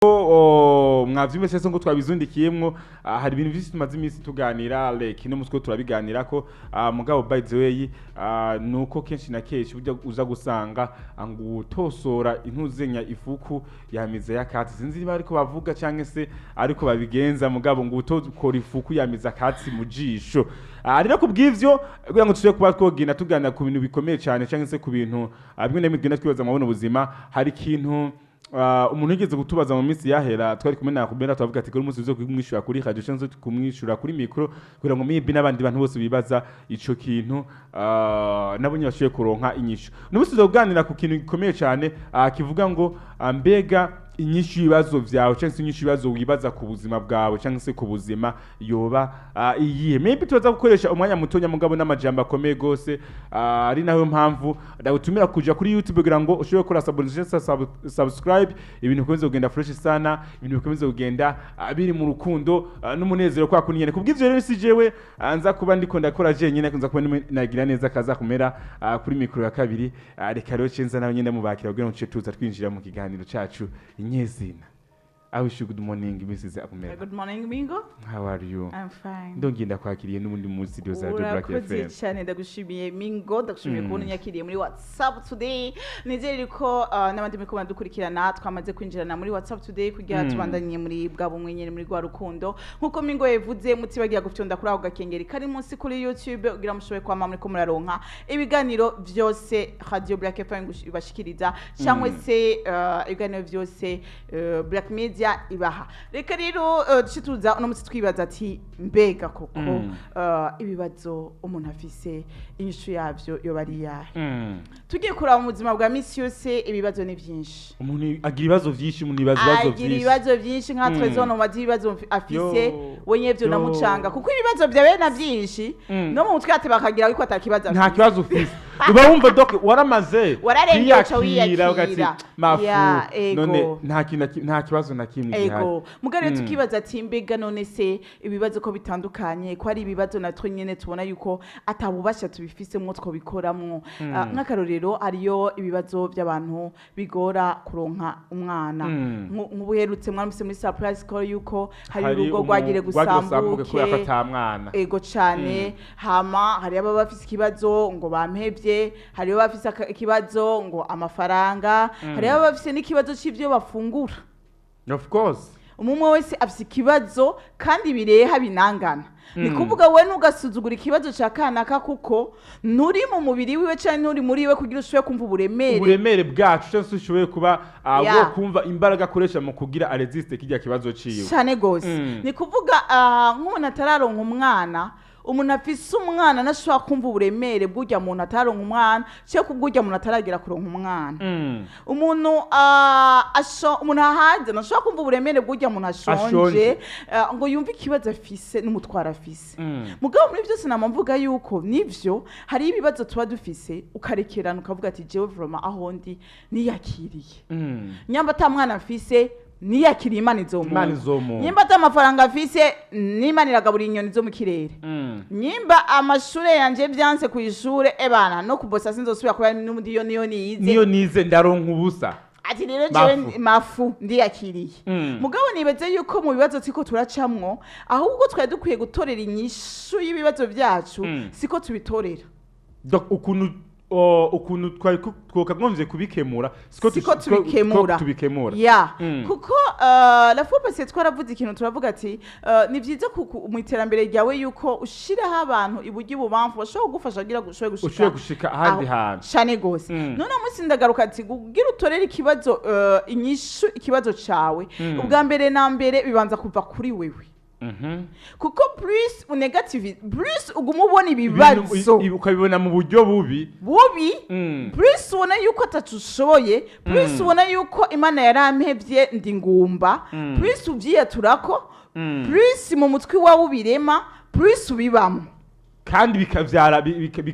Mwavyumvise se ngo twabizundikiyemwo. Hari ibintu vyinshi tumaze iminsi tuganira, like no mutwe turabiganirako. Mugabo by the way, nuko kenshi na kenshi burya uza gusanga ngo utosora intuzenya ifuku yamize yakatsi. Sinzi niba ariko bavuga canke se ariko babigenza, mugabo ngo utokora ifuku yamize akatsi mu jisho. Rero kubw'ivyo, kugira ngo tuje kuba twogenda tuganira ku bintu bikomeye cyane canke se ku bintu bimwe na bimwe tugenda twibaza mu buno buzima, hari ikintu umuntu yigeze kutubaza mu minsi yahera twari kumwe na Kubera, twavuga ati kuri umunsi uzo kumwishura kuri radio cyangwa se kumwishura kuri micro, kugira ngo maybe n'abandi bantu bose bibaza ico kintu nabo nyine bashoboye kuronka inyishu. N'umunsi tuzoganira ku kintu gikomeye cyane kivuga ngo mbega inyishu y'ibibazo vyawe cyangwa se inyishu y'ibibazo wibaza ku buzima bwawe cyangwa se ku buzima yoba iyihe? Maybe tuza gukoresha umwanya mutonya, mugabo n'amajambo akomeye gose. Ari nayo mpamvu ndagutumira kuja kuri YouTube kugira ngo ushobore gukora subscribe, ibintu bikomeze kugenda fresh sana, ibintu bikomeze kugenda biri mu rukundo n'umunezero kwa kunyene. Kubw'ivyo rero, si jewe nza kuba ndiko ndakora jenyine, nza kuba nagira neza kaza kumera kuri micro ya kabiri. Reka rero cenza nawe nyene mubakira kugira ngo tuce tuza twinjira mu kiganiro cacu inyezina. I wish you good morning, Mrs. Akumera. Good morning, Mingo. How are you? I'm fine. Ndongeye ndakwakiriye n'ubundi mu studio za Radio Black Urakoze FM. cyane, ndagushimiye Mingo, ndagushimiye kubona unyakiriye muri WhatsApp Today. Nizere ko n'abandi muri ko dukurikirana twamaze kwinjirana muri WhatsApp Today kugira tubandanye muri bwa bumwe nyene, muri rwa rukundo. Nkuko Mingo yavuze, mutibagira gufyonda kuri ako gakengeri kari munsi kuri YouTube kugira mushobore kwama muri ko muraronka ibiganiro vyose Radio Black FM ibashikiriza, cyangwa se ibiganiro vyose Black Media ibaha. Reka rero duce tuza uno munsi twibaza ati mbega koko ibibazo umuntu afise, inyishu yavyo yoba ari iyahe? Tugiye kuraba mu buzima bwa misi yose, ibibazo ni byinshi. Umuntu agira ibibazo vyinshi, umuntu yibaza ibibazo Agira vyinshi. ibibazo byinshi. Nka Trezor mubaza ibibazo afise, Yo. we nyevyo Yo. namucanga, kuko ibibazo vyawe na byinshi no mu mutwe ate bakagira ariko atakibazo Nta afise. kibazo ufise, uba wumva donc waramaze Wararengeye, uca kwiyakira, ugati wiyakira. mafu. Ya, ego. None nta kintu nta kibazo na kimwe gihari. Ego, mugabo rero tukibaza ati mbega none se ibibazo ko bitandukanye, ko ari ibibazo natwe nyene tubona yuko atabubasha tubifisemwo twobikoramwo? Nk'akarorero, hariyo ibibazo by'abantu bigora kuronka umwana. Nk'ubuherutse mwaramutse muri surprise call yuko hari urugo rwagire rwagire gusambuke kubera ko gusambuke ata mwana. Ego cane. Hama hari ababa bafise ikibazo ngo bampevye, hari ababa bafise ikibazo ngo amafaranga, hari ababa bafise n'ikibazo c'ivyo bafungura. Of course. Umwe wese afise ikibazo kandi bireha binangana. Ni kuvuga we ntugasuzugura ikibazo ca kanaka, kuko nturi mu mubiri wiwe canke nturi muri we kugira ushobore kumva uburemere Uburemere bwacu, cyangwa se ushoboye kuba wo kumva imbaraga akoresha mu kugira aresiste kijya kibazo ciwe. Cane gose. Ni kuvuga nk'umuntu atararonka umwana, umuntu afise umwana ntashobora kumva uburemere bw'urya muntu atararonka umwana, cyangwa kubw'urya muntu ataragera kuronka umwana. Umuntu umuntu ahanze ntashobora kumva uburemere bw'urya muntu ashonje, Ashonje. ngo yumve ikibazo afise n'umutwaro afise. Mugabo muri byose nama mvuga yuko nivyo, hari ibibazo tuba dufise ukarekerana, ukavuga ati jewe vraiment aho ndi niyakiriye. Nyamba ata mwana afise, niyakiriye, Imana izomuha. Imana izomuha. Nyimba ata amafaranga afise, n'Imana iragabura inyoni zo mu kirere. Nyimba amashure yanje vyanse ku ishure, ebana no kubosa sinzosubira kuba n'ubundi iyo niyo nize. Niyo nize ndaronka ubusa. Ati rero jewe Mafu. Mafu, ndiyakiriye. Mugabo nibaze yuko mu bibazo turiko turacamwo, ahubwo twari dukwiye gutorera inyishu y'ibibazo vyacu, siko tubitorera. Donc ukuntu twari twokagombye kubikemura siko Siko tubikemura. Siko tubikemura. Ya, kuko la fois passée twaravuze ikintu, turavuga ati ni byiza mu iterambere ryawe yuko ushiraho abantu iburyo ibubamfu bashobora kugufasha kugira ngo ushobore gushika Ushobore gushika ahandi hantu. Cane gose. None munsi ndagaruka ati kugira utorere ikibazo inyishu ikibazo cawe, ubwa mbere na mbere bibanza kuva kuri wewe, kuko plus unégative, plus uguma ubona Ibintu ibibazo ukabibona mu buryo bubi. Bubi, plus ubona yuko atacu ushoboye, plus ubona yuko Imana yarampevye, ndi ngumba, plus uvyiyaturako, plus mu mutwe iwawe ubirema, plus ubibamo. Kandi bikavyara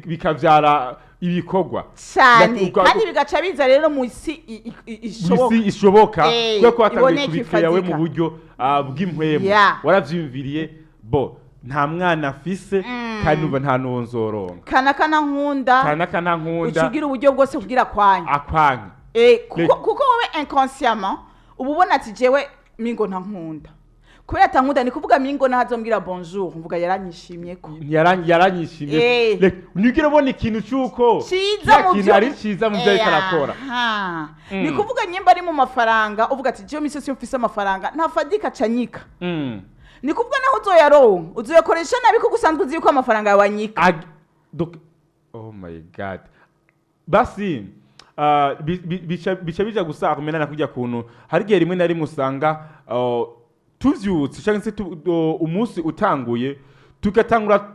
bikavyara ibikorwa. Cyane. Kandi bigaca biza rero mu isi ishoboka. Isi ishoboka. Kubera ko watangiye Iboneka, kubikira we mu ifatika. buryo bw'impwemu. Waravyiyumviriye bo nta mwana afise, kandi numva nta n'uwo nzoronka. Kanaka nkunda. Kanaka ntankunda. Uca ugira uburyo bwose kugira kwanya. Akwanka. Kuko wowe inconsciemment uba ubona ati jewe Mingo ntankunda. Kubera atankunda, ni kuvuga Mingo ntazombwira bonjour, mvuga yaranyishimye ko. Yaranyishimye. Reka, nigire ubona ikintu cy'uko ciza kiriya mu kintu byo ari ciza mu byo ariko arakora. Aha. Ni kuvuga nyimba ari mu mafaranga, uvuga ati jewe misi yose iyo mfise amafaranga ntafadika canyika. Ni kuvuga naho uzoyaronka uzoyakoresha nabi, kuko usanzwe uzi yuko amafaranga yawe anyika. Donc, oh my God, basi bica bija gusa kumena na kujya kuntu hari igihe rimwe na rimwe usanga tuvyutse cyangwa se umunsi utanguye, tugatangura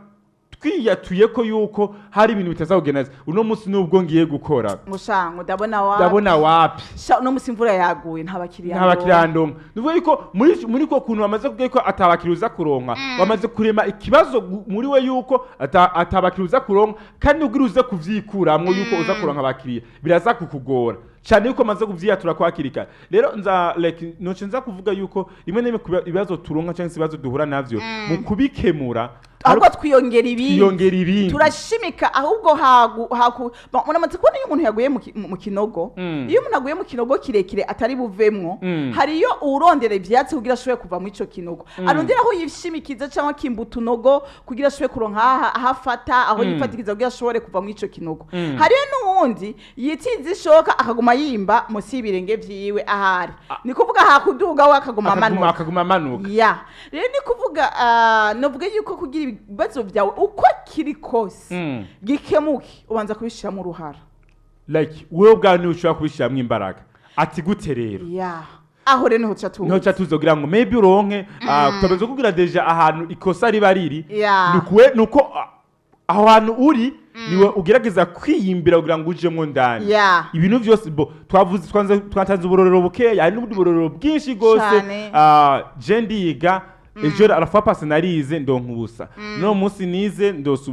twiyatuye ko yuko hari ibintu bitazakugenda neza uno munsi, nubwo ngiye gukora. Ngo sha, ngo ndabona wa Ndabona wapi. Sha, uno munsi imvura yaguye, nta bakiriya. Nta bakiriya ndonka. Ni yuko muri ko kuntu bamaze kuvuga yuko atabakiriya uza kuronka, bamaze kurema ikibazo muri we yuko atabakiriya uza kuronka, kandi ubwira uze kuvyikuramwo yuko uza kuronka abakiriya biraza kukugora cyane yuko maze kuvyiyatura kwa hakiri kare. Rero nza like noce nza kuvuga yuko rimwe na rimwe ibibazo turonka cyangwa se ibibazo duhura navyo, mu kubikemura Ahubwo twiyongera ibindi. Twiyongera ibindi. Turashimika ahubwo hagu haku. Bon, muramaze kubona iyo umuntu yaguye mu kinogo? Iyo umuntu aguye mu kinogo kirekire atari buvemwo, hariyo uwurondera ivyatsi kugira ashobore kuva muri ico kinogo, arondera aho yishimikiza cyangwa akimba utunogo kugira ashobore kuronka aho afata, aho yifatikiza kugira ashobore kuva muri ico kinogo. Hariyo n'uwundi yitiza ishoka, akaguma yimba munsi y'ibirenge vyiwe ahari, ni kuvuga hakuduga we akaguma amanuka. Akaguma amanuka. Ya, rero ni kuvuga novuga yuko kugira ibibazo byawe uko kiri kose gikemuke, ubanza kubishiramo uruhara. Like wewe ubwawe niwe ushobora kubishyiramo imbaraga. Ati gute rero? Ya, aho rero niho tuca tuza. Niho tuca tuzogira ngo maybe uronke tutabanza kugira déjà ahantu ikosa riba riri. Nuko aho hantu uri niwe ugerageza kwiyimbira kugira ngo ujemwo ndani. Ibintu byose bo twavuze, twanze twatanze uburorero bukeya, hari n'ubundi burorero bwinshi gose. Cane. Je ndiga, ejo arafa pase narize ndonka ubusa, no munsi nize ndose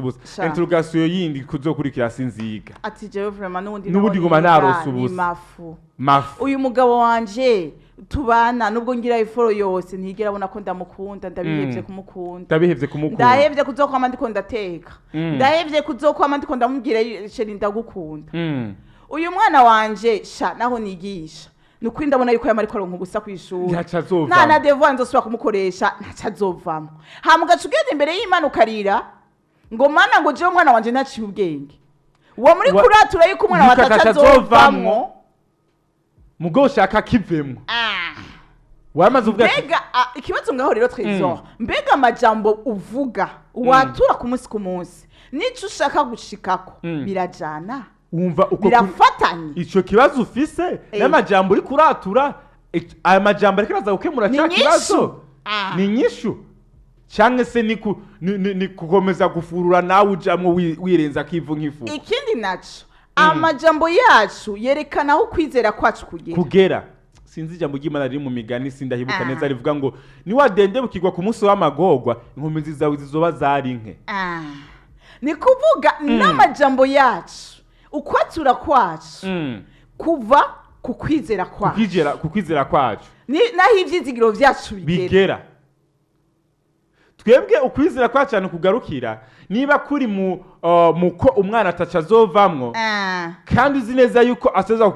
ubusa. Interrogation yindi kuzokurikira, sinziga. Ati jewe vraiment n'ubundi N'ubundi naho nguma niga, narose ni ubusa. mafu. Mafu. Uyu mugabo wanje tubana, nubwo ngira effort yose, ntigera abona ko ndamukunda, ndabihevye kumukunda. Ndabihevye kumukunda. Ndahevye kuzokwama ndiko ndateka. Ndahevye kuzokwama ndiko ndamubwira chéri ndagukunda. Uyu mwana wanje sha, naho nigisha, ni ukuri ndabona yuko yama ariko aronka ubusa kw'ishuri. Ntaco azovamwo. Nta na devoir nzosubira kumukoresha, ntaco azovamwo. Hama ugaca ugenda imbere y'Imana ukarira ngo Mana, ngo jewe umwana wanje ntaciye ubwenge. Uwo muri kuratura yuko umwana wawe Yuko ataco ataco azovamwo. azovamwo. Mugo ushaka kivemwo, wamaze uvuga ati Mbega ikibazo ngaho rero, Trésor, mbega amajambo uvuga watura ku munsi ku munsi nico ushaka gushikako birajana? Wumva uko Birafatanye? Ico kibazo ufise n'amajambo uri kuratura, aya majambo ariko araza gukemura Ni cya inyishu. kibazo? Ni inyishu canke se ni kukomeza gufurura nawe ujamwo wirenza akivu nk'ifu? Ikindi naco, amajambo yacu yerekana aho ukwizera kwacu kugera. Kugera. Sinzi ijambo ry'Imana riri mu Migani, sindahibuka neza, rivuga ngo niwadendebukirwa ku munsi w'amagorwa, inkomezi zawe zizoba zari nke. Ni kuvuga n'amajambo yacu, ukwatura kwacu kuva ku kwizera kwacu. Ku kwizera kwacu. Naho ivyizigiro vyacu bigera. Bigera. Twebwe ukwizera kwacu cyane kugarukira niba kuri mu ko umwana ataca azovamwo, kandi uzi neza yuko asoza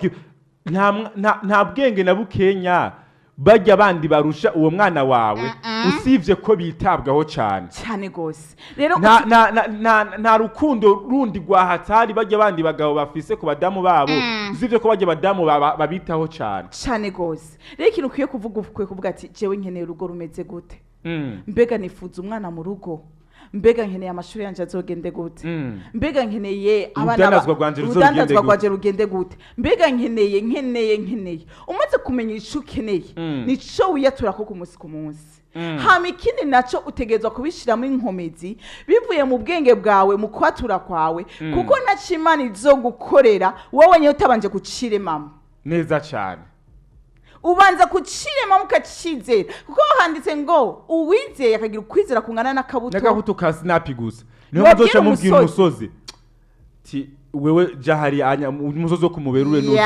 nta bwenge na bukenya bajya bandi barusha uwo mwana wawe, usibye ko bitabwaho cyane. Cyane gose rero. Nta rukundo rundi rwa hatari bajya bandi bagabo bafise ku badamu babo, usibye ko bajya badamu babitaho cyane. Cyane gose. Rero ikintu ukwiye kuvuga, ukwiye kuvuga ati jewe nkeneye urugo rumeze gute? Mbega nifuza umwana mu rugo? Mbega nkeneye amashuri yanjye azogende gute? Mbega nkeneye abana Urudandazwa rwanje ruzogende urudandazwa gute? rwanje rugende gute? Mbega nkeneye. Umaze kumenya ico ukeneye, nico wiyatura ko ku munsi ku munsi. Hama ikindi naco, utegerezwa kubishiramo inkomezi bivuye mu bwenge bwawe, mu kwatura kwawe, kuko naco Imana izogukorera wowe nyine utabanje kuciremamo. Neza cyane. Ubanza kuciremamo ukacizera, kuko handitse ngo uwizeye akagira ukwizera kungana n'akabuto N'agahutu ka sinapi gusa niho Wabwira muzoca mubwira umusozi. Umusozi ti wewe ja hariya anya umusozi wo kumuberure nuze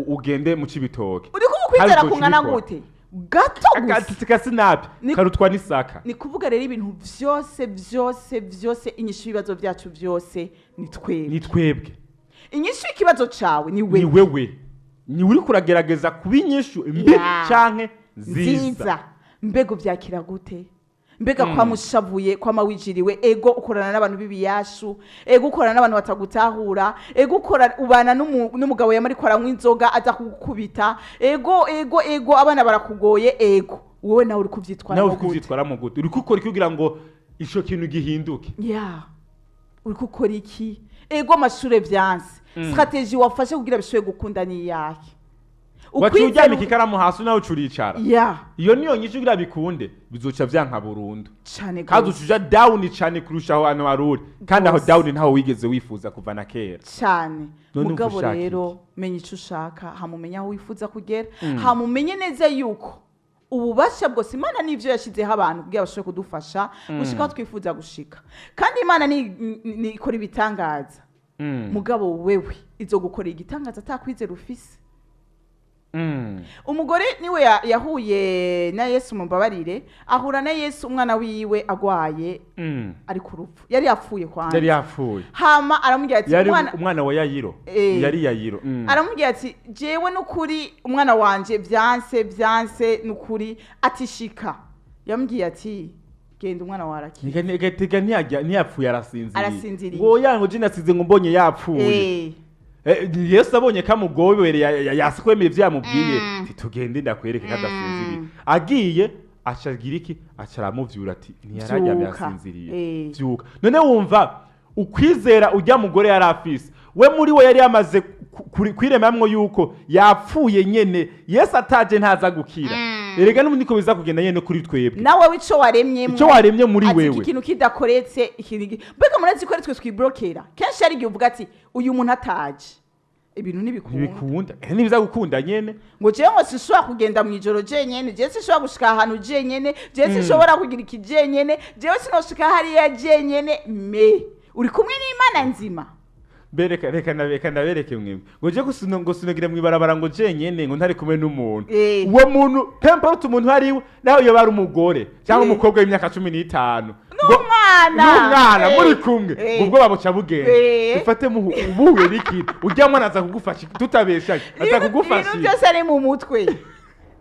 ugende mu Cibitoke. Uri kumva ukwizera Hari kungana ubwo gute? Gato gusa. Agatsi ka sinapi karutwa n'isaka. Ni kuvuga rero ibintu byose byose byose, inyishu y'ibibazo byacu byose ni twebwe. Ni twebwe. Inyishu y'ikibazo cawe ni Ni wewe. wewe, ni uri kuragerageza kuba inyishu mbi canke Nziza. Nziza. Mbega uvyakira gute? Mbega kwamushavuye, kwama wijiriwe? Ego, ukorana n'abantu b'ibiyashu, ego, ukorana n'abantu batagutahura, ego, ukora ubana n'umugabo yama ariko aranywa inzoga aza kugukubita, ego, ego, ego, abana barakugoye, ego, wowe nawe uri kuvyitwaramo Nawe uri gute? kuvyitwaramo gute? Uri gukora iki kugira ngo ico kintu gihinduke? Ya, uri gukora iki? Ego, amashure vyanse, stratégie wafashe kugira bishobore gukunda ni iyahe? Waciye uryamika ikaramu hasi, nawe uca uricara. Iyo niyo nyinshi kugira bikunde, bizoca vyanka burundu. Cane Kandi gose. uca uja down cane kurusha aho hantu wari uri, kandi aho Gose. down ntaho wigeze wifuza kuva na kera. Cane. None Mugabo ushaka rero menya ico ushaka, hamumenya aho wifuza kugera, hamumenye neza yuko ububasha bwose Imana n'ivyo yashyizeho abantu kugira bashobore kudufasha gushika aho twifuza gushika. Kandi Imana ni ikora ibitangaza. Mugabo wewe izo gukora igitangaza atakwizera ufise. Umugore niwe yahuye na Yesu, mumbabarire, ahura na Yesu umwana wiwe agwaye, ari ku rupfu, yari yapfuye kwanza. Yari yapfuye. Hama aramubwira ati Yari umwana umwana wa Yayiro. Yari Yayiro. Aramubwira ati: "Jewe n'ukuri umwana wanje vyanse, vyanse n'ukuri." Atishika yamubwiye ati: "Genda, umwana wawe arakira." Gatega ntiyapfuye, arasinziriye. Arasinziriye. Ngo ya, ngo je nasize ngo mbonye yapfuye. Yesu abonye kamugobere, yasi kwemera ivyo yamubwiye, ati: "Tugende ndakwereke kadasinziriye." Agiye acagira iki? Aca aramuvyura ati: "Ntiyararyamye, Vyuka. yasinziriye, vyuka." None wumva ukwizera ujya mugore yari afise, we muri we yari yamaze kwiremamwo yuko yapfuye nyene, Yesu ataje ntaza gukira. Erega n'ubundi niko biza kugenda nyene kuri twebwe. Nawe ico waremyemwo. Ico waremye muri Ati wewe. iki kintu kidakoretse ikintu mbega murazi ko ari twe twiblokera kenshi? Hari igihe uvuga ati: "Uyu muntu ataje ibintu ntibikunda." Ntibikunda. Ntibiza gukunda nyene. Ngo jewe ngo sinshobora kugenda mu ijoro jenyene, jewe sinshobora gushika ahantu jenyene, jewe sinshobora kugira iki jenyene, jewe sinoshika hariya jenyene. Me uri kumwe n'Imana nzima. Bereka, reka reka ndabereke mwebwe ngo je gusino, ngo sinogira mwibarabara ngo jenyene, ngo ntari kumwe n'umuntu. Uwo muntu peu importe umuntu ari we, nawe yoba ari umugore cyangwa umukobwa w'imyaka 15 N'umwana. N'umwana muri kumwe, ngo ubwoba buca bugenda. Ufate ubuhuye n'ikintu, ujya mwana aza kugufasha, tutabeshanye aza kugufasha. Ibintu byose ari mu mutwe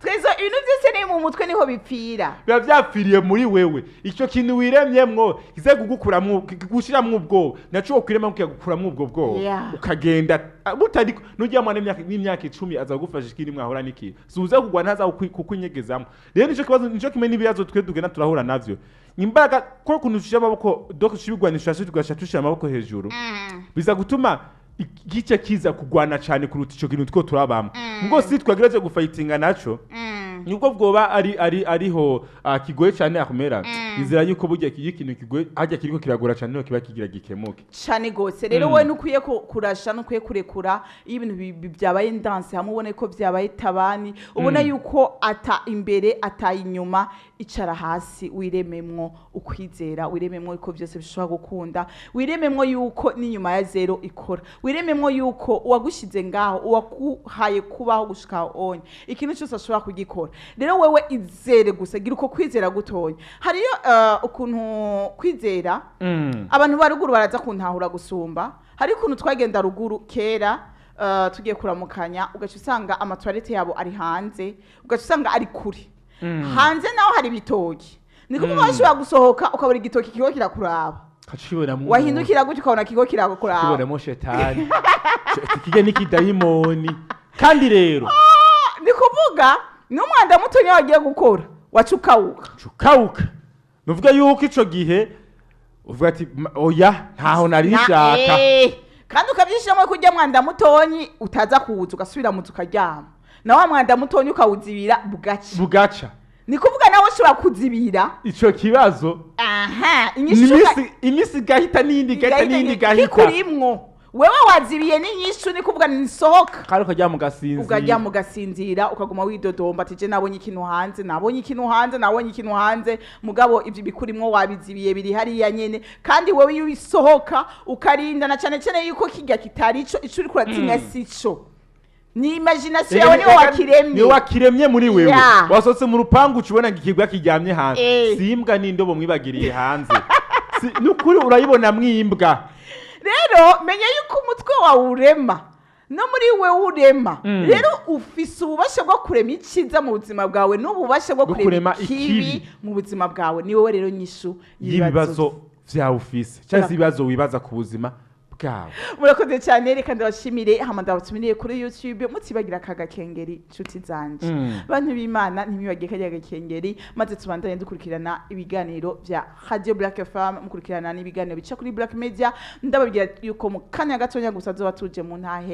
twezo, ibintu byose ni mu mutwe, niho bipfira. Biba byapfiriye muri wewe. Icyo kintu wiremyemwo kize kugukuramwo, gushiramwo ubwoba, naco wokwiremamo kikagukuramwo ubwo bwoba. Ukagenda butari nujya mwana n'imyaka 10 aza kugufasha ikindi mwahura n'ikintu, si uza kugwa, ntaza kukwinyegezamwo. Rero nico kibazo, nico kimwe n'ibibazo twe tugenda turahura navyo. Imbaraga ko kuntu dushira amaboko, donc dushira ibigwanisho hasi, tugasha dushira amaboko hejuru, biza gutuma igice kiza kugwana cyane kuruta ico kintu two turabamo. Ngo si twagerageje gufightinga naco, nubwo bwoba ari ariho kigoye cyane akumera inzira yuko burya iyo ikintu kigoye hajya kiriko kiragora cyane, niho kiba kigira gikemuke. Cane gose. Rero wowe ntukwiye kurasha, ntukwiye kurekura. Iyo ibintu byabaye ndanse, hamwe ubone ko byabaye tabani, ubona yuko ata imbere ata inyuma, icara hasi, wirememwo ukwizera, wirememwo yuko byose bishobora gukunda, wirememwo yuko n'inyuma ya zero ikora, wirememwo yuko uwagushize ngaho, uwaguhaye kubaho gushika aho onye, ikintu cyose ashobora kugikora. Rero wewe izere gusa, gira uko kwizera gutonya. Hariyo ukuntu kwizera abantu ba ruguru baraza kuntahura gusumba. Hari ukuntu twagenda ruguru kera, tugiye kuramukanya, ugaca usanga amatoilette yabo ari hanze, ugaca usanga ari kure. Hanze naho hari ibitoki, ni kuvuga washobora gusohoka ukabona igitoki kigo kirakuraba. Kacibonamo. Wahindukira gutyo ukabona kigo kirakuraba. Kibonamo shetani, kijya n'ikidayimoni kandi rero. Ni kuvuga n'umwanda mutonya wagiye gukora waca ukawuka. Cukawuka. Nuvuga yuko ico gihe uvuga ati: "Oya, ntaho nari nshaka." Kandi ukabyishiramo kurya mwanda mutonyi utaza kuwuza, ugasubira mu nzu ukaryama, na wa mwanda mutonyi ukawuzibira bugaca. Bugaca. Ni kuvuga nawe ushobora kuzibira ico kibazo. Aha, inyishu Imisi igahita n'iyindi igahita n'iyindi igahita. Kikurimwo wewe wazibiye n'inyishu, ni kuvuga nisohoka. Kandi ukaryama ugasinzira. Ukaryama ugasinzira, ukaguma widodomba ati: "Je nabonye ikintu hanze, nabonye ikintu hanze, nabonye ikintu hanze." Mugabo ivyo bikurimwo wabizibiye, biri hariya nyene. Kandi wewe iyo ubisohoka ukarinda na cane cane yuko kirya kitari ico, ico uriko uratinya sico, ni imagination yawe, niwe wakiremye. Niwe wakiremye muri wewe. Wasohotse mu rupangu, uca ubona ngo ikigwa kiryamye hanze. Si imbwa, n'indobo mwibagiriye hanze. Nukuri urayibona mwimbwa. Rero menya yuko umutwe wawe urema. No muri wewe urema. Rero ufise ububasha bwo kurema icyiza mu buzima bwawe n'ububasha bwo Bwo kurema kurema ikibi ikibi. mu buzima bwawe. Ni wowe rero nyishu y'ibibazo vyawe ufise cyangwa se ibibazo wibaza ku buzima bwawe. Murakoze cyane. Reka ndabashimire, hama ndabatumiriye kuri YouTube, mutibagira aka gakengeri, nshuti zanje. Bantu b'Imana, ntimwibagire kariya gakengeri, maze tubandanye dukurikirana ibiganiro bya Radio Black FM, mukurikirana n'ibiganiro bica kuri Black Media. Ndababwira yuko mu kanya gatonya gusa zoba tuje mu ntahe.